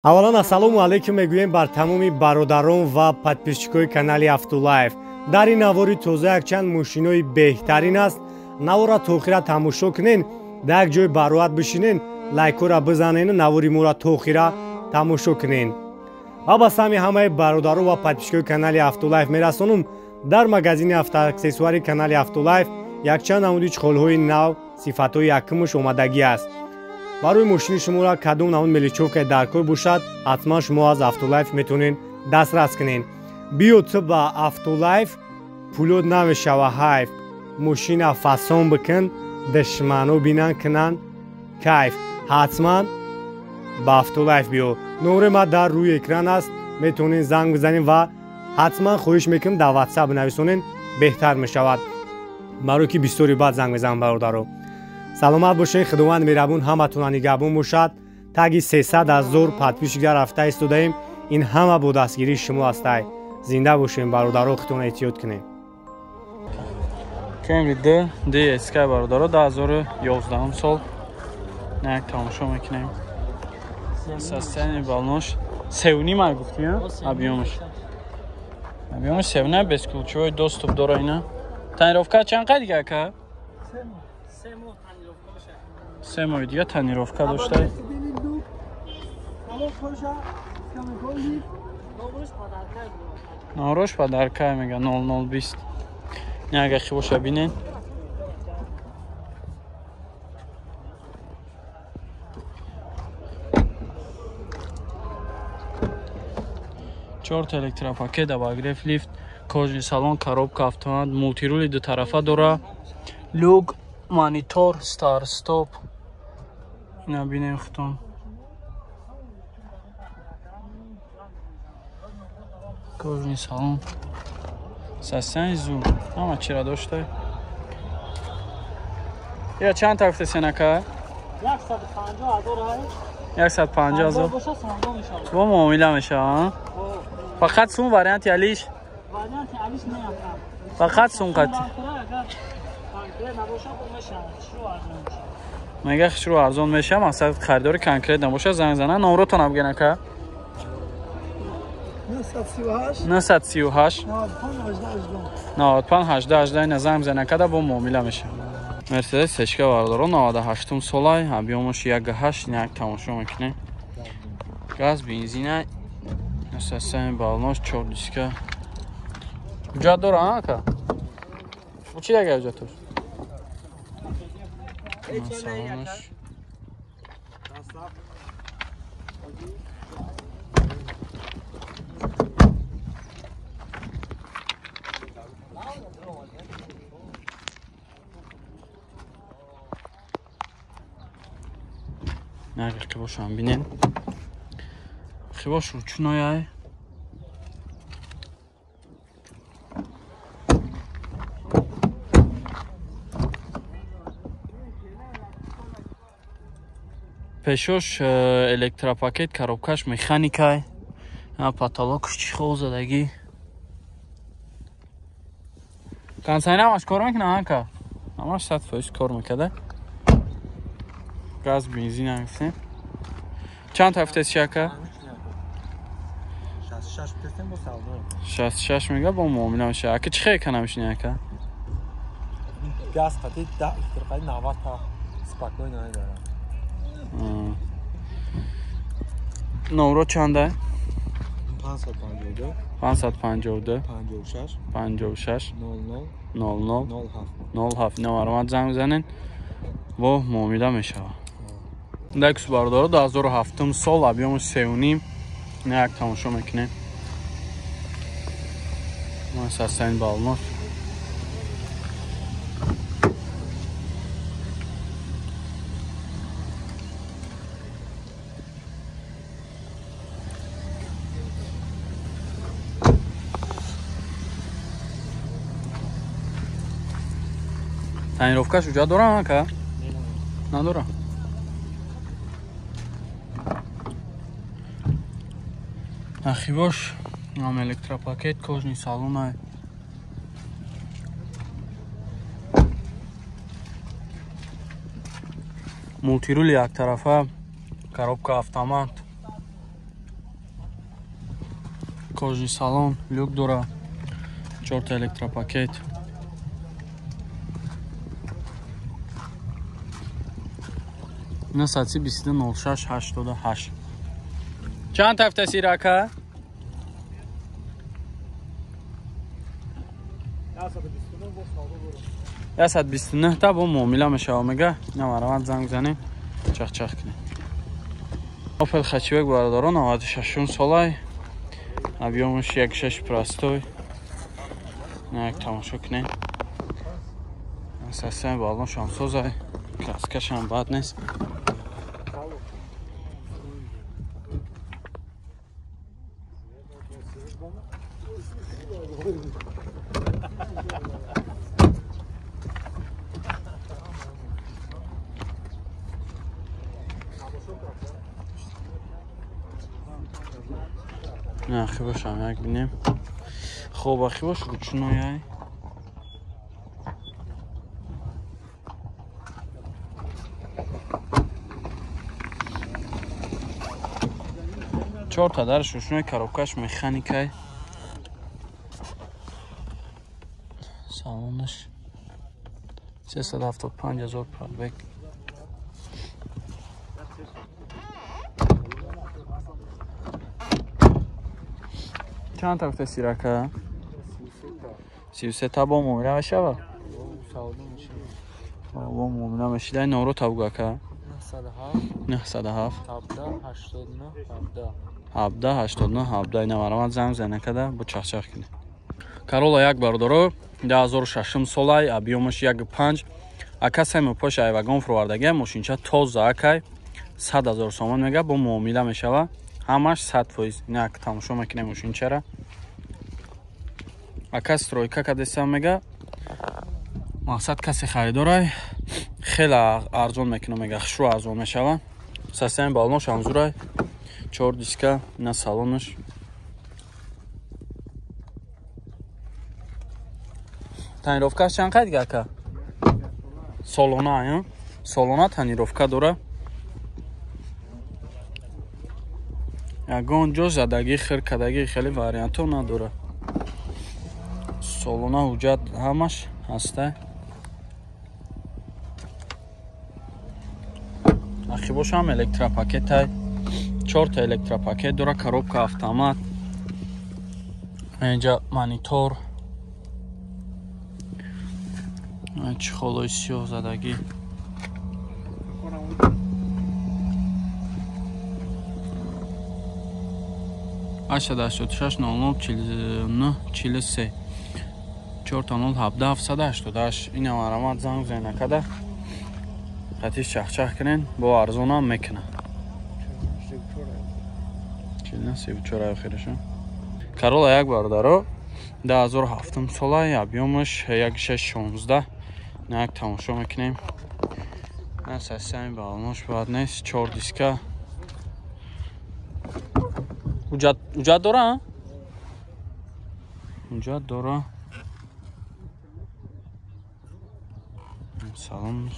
Аввалан ассалому алайкум мегӯем бар тамоми бародарон ва подписчикои канали Автолайф. Дар ин навори тоза якчанд мошинои беҳтарин аст. Навора то охира тамошо кунен, дар як ҷой бароат бишинен, лайкҳоро бизанен, навори моро то охира тамошо кунен. Ва ба сами ҳамаи бародарон ва подписчикои канали Автолайф мерасонум, дар магазини автоаксессуари канали Автолайф якчанд намуди чехолҳои нав сифатҳои якумуш омадагӣ аст. Барои мошини шуморо кадом намуд мелочёвка дар кор бошад, ҳатман шумо аз Автолайф метавонед дастрас кунед. Биё ту ба Автолайф, пулёт намешава ҳайф. Мошина фасон бикун, душмано бинан кунанд кайф. Ҳатман ба Автолайф биё. Номери ма дар рӯи экран аст, метавонед занг бизанед ва ҳатман хоҳиш мекунам дар WhatsApp бинависонед, беҳтар мешавад. Барои ки бисёри баъд занг мезанам бародаро. Саломат бошед, худованд меҳрабон ҳаматона нигаҳбон бошад. Таги 300 000 подписчик рафта истодаем. Ин ҳама бо дастгирии шумо ҳастай. Зинда бошем бародаро, худтон эҳтиёт кунед. Camry D, DSK бародаро 2011 сол. Як тамошо мекунем. Состояние балнош 3.5 ай гуфтӣ, объёмаш. Объёмаш 3.5 бесключевой доступ дора ина. Тонировка чанд қай дига ака? 3 моҳи дига тонировка доштай. Номрош падаркай мега 0020. Не агар хи боша бинен. Чорта электропакет, обогрев, лифт, кожаный салон, коробка, автомат, мультирули дутарафа дора, люк, монитор, стар стоп. Ина бинем хутон. Кожаный салон. Состояние зур. Ҳама чира доштай. Я чанд тафте сенака? 150 000. 150 000. Бо муомила мешава, фақат сум варианти алиш? Варианти алиш не. Фақат сум қати. Мега хушрӯ арзон мешава, мақсад харидори конкрет набоша, занг зана. Номротон бигӯен ака. 938 95 18 18 ина занг бизана када бо муомила мешава. Мерседес сечка бародаро 98 солай, объёмаш 1.8, як тамошо мекунем. Газ, бензина, состояние балнош, 4 диска. Ҳуҷҷат дора, ака? Чӣ дага ҳуҷҷатош? Салонаш. Агар ки бошам бинен. Хибош ручнояй. Пешош электропакет, коробкаш механикай. Потолокш чехол задагӣ. Кондиционер ҳамаш кор мекунад, ака? Ҳамаш 100% кор мекунад. Газ, бензин гуфтем. Чанд ҳафтаст ака? 66 мега бо муомила мешава. Ака чӣ хел кана мешини ака? Газ қати 10 литр қати 90 та спокойно надорам. Номро чанда? 552 552 56 56 00 00 07 07. Номаромад занг бизанед, бо муомила мешава. Лексус бародаро 2007 сол, объёмаш 3.5. Як тамошо мекунем. Ма состояние балнош. Тонировкаш ҳуҷҷат дорам ака? Надорам. Ахибош ам электропакет, кожаный салон ай. Мультирули яктарафа, коробка автомат. Кожи салон, люк дора. 4 электропакет. 922 06 88. Чанд тафта сирака? 129 та бо муомила мешава мега. Намарават занг занем, чах-чах кунем. Opel Hatchback бародарон 96 солай. Объёмаш 1.6 простой. На як тамошо кунем. Асасан балон шамсозай. Краскашам бад нест. Ахибошам як бинем. Хоб ахибош ручной. Чорта дарш ручной, коробкаш механикай. Салонаш 375 000 пробег. Чанд тафта сирака? 33 та бо муомила мешава? Бо муомила мешида. Номро табгу ака? 907 17 89 17 ина марамат занг зана када бо чахчах кунед. Corolla як бародаро 2006 солай, объёмаш 1.5. Ака сами пош айвагон фурвардагия, мошинча тоза акай 100 000 сомон мега, бо муомила мешава. Ҳамаш 100%. Ина тамошо мекунем мошинчара. Ака стройка кадесам мега. Мақсад касе харидорай хеле арзон мекунам мега, хушрӯ арзон мешава. Састани балонош ҳамзурай. 4 диска, ина салонаш. Тонировкаш чанд қайд ака? Солона, солона тонировка дора. Ягон ҷо задагӣ, хиркадагӣ хеле вариантҳо надора. Солона ҳуҷҷат ҳамаш ҳаста. Ахибошам электропакетай. 4 та электропакет дора, коробка автомат. Инҷа монитор. Чехолои сиёҳ задагӣ. Ашад 86 00 49 43 4 0 17 788. Ина марамат занг зена када. Қатиш чахчах кунен, бо арзонам мекунад. 49 охирашон. Corolla як бародаро 2007 солай, объёмаш 1.616. На як тамошо мекунем. На сасами балонош бад нест, 4 диска. Ҳуҷҷат дора? Ҳуҷҷат дора. Салом.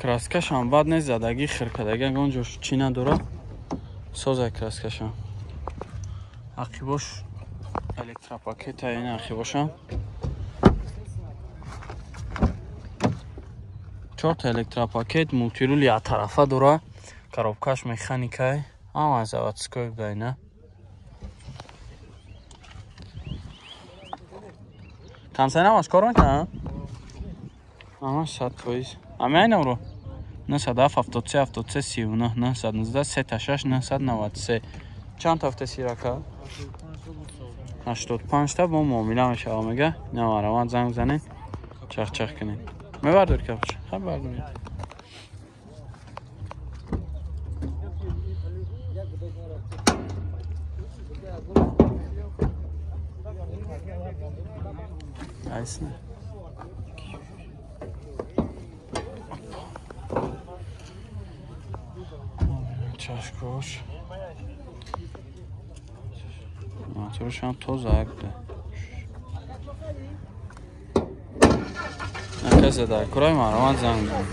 Краскашам бад нест, задагӣ, хиркадагӣ ягон ҷош чӣ надора. Созай краскашам. Ақибош электропакета ин ақибошам. 4 та электропакет, мултирул як тарафа дора, коробкаш механикай, ҳама заводской буда ина. Камсайнамаш кор мекунад? Ҳамаш 100%. Ҳамаи номро 907 73 73 39 919 36 993. Чанд тафта сирака? 85 та бо муомила мешава мега. Намарават занг занед, чах-чах кунед. Мебардор капча. Хаб бардоред. Айсна. Чашкош. Моторшам тоза якда. Наказа да курай марават занг занед.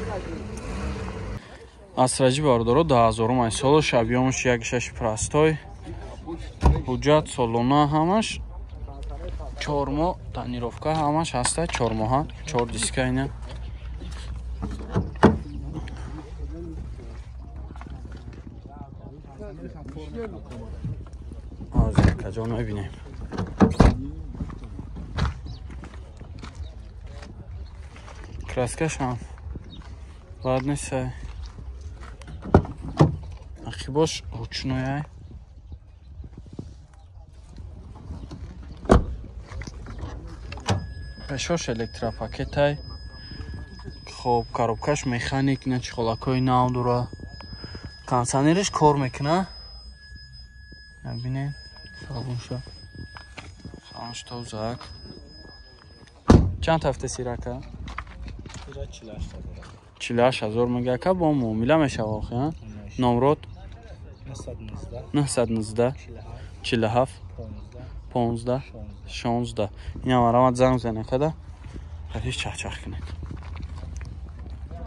Асраҷи бародаро 10000 ай солаш, объёмаш 1.6 простой. Ҳуҷҷат солона ҳамаш 4 моҳ тонировка ҳамаш ҳаста 4 моҳа, 4 диска ина. Ҳозир каҷо мебинем. Краскаш ҳам бад нест. Ақибош ручной. Пешош электропакетай. Хоб, коробкаш механик, на чехолакҳои нав дора. Кондиционериш кор мекуна. Бинед, салонша. Салонш тозак. Чанд ҳафта сирака? 48000 мега ака, бо муомила мешава охи, а? Номрод 919 47 15 16. Ина марамат занг зана када. Хатиш чах-чах кунед.